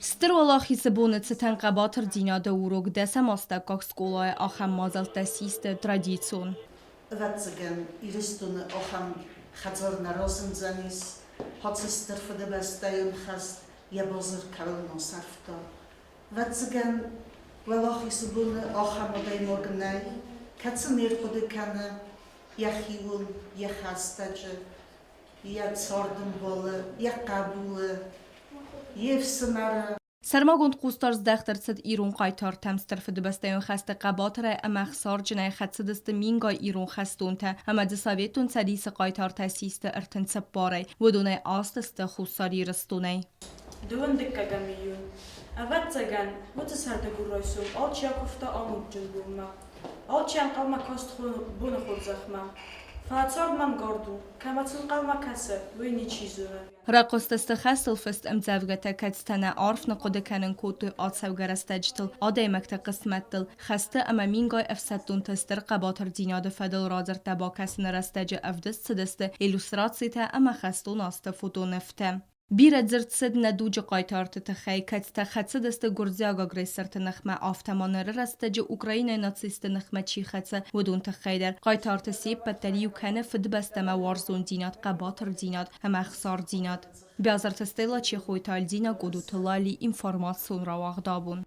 Стыр Уӕлахизы боны цытӕн хъӕбатырдзинады урок дӕсӕм астӕуккаг скъолайы ахӕм мадзӕлттӕ систы традицион. Ӕвӕццӕгӕн, Ирыстоны ахӕм хӕдзар нӕ разындзӕнис, Хӕцы Стыр Фыдыбӕстӕйон хӕст йӕ базыр кӕуыл нӕ сӕрфта. Ӕвӕццӕгӕн, Уӕлахизы боны ахӕм адӕймаг нӕй, кӕцы не рхъуыды кӕны йӕхиуыл, йӕ хӕстӕджы, йӕ цардӕмбалы, йӕ хъӕбулы, йе фсымӕры. Сӕрмагонд хъусдард здӕхт ӕрцыд ирон хъайтартӕм. Стыр Фыдыбӕстӕйон хӕсты хъӕбатырӕй ӕмӕ ӕхсарджынӕй хӕцыдысты мингай ирон хӕстонтӕ ӕмӕ дзы Советон Цӕдисы хъайтартӕ систы 34-ӕй, уыдонӕй аст сты Хуссар Ирыстонӕй. Дыууын дыккӕгӕм июнь. Ӕвӕццӕгӕн, уыцы сӕрдыгон райсом алчи акуывта амондджын бонмӕ. Алчи ӕнхъӕлмӕ каст боны хорзӕхмӕ. Фӕлӕ цард мӕнгард у, кӕмӕ цы нхъӕлмӕ кӕсы, уый ничи зоны. Рахъуыстысты хӕстыл фыст ӕмдзӕвгӕтӕ, кӕцытӕ нӕ арф ныхъхъуыды кӕнын кодтой ацӕугӕ рӕстӕджытыл, адӕймӕгты хъысмӕттыл, хӕсты ӕмӕ мингай ӕфсӕддонты стыр хъӕбатырдзинады фӕдыл радзырдтӕ бакӕсыны рӕстӕджы ӕвдыст цыдысты иллюстрацитӕ ӕмӕ хӕстон азты фотонывтӕ. Бирӕ дзырд цыд нӕ дуджы хъайтарты тыххӕй, кӕцытӕ хӕцыдысты гуырдзиаг агрессорты ныхмӕ, афтӕ ма ныры рӕстӕджы Украинӕйы нацистты ныхмӕ чи хӕцы, уыдон тыххӕй дӕр. Хъайтарты се ппӕт дӕр иу кӕны Фыдыбӕстӕмӕ уарзондзинад, хъӕбатырдзинад ӕмӕ ӕхсардзинад. Биазырты Стелла, Чехойты Альдина, Гудуты Лали, информацион рауагъд абон.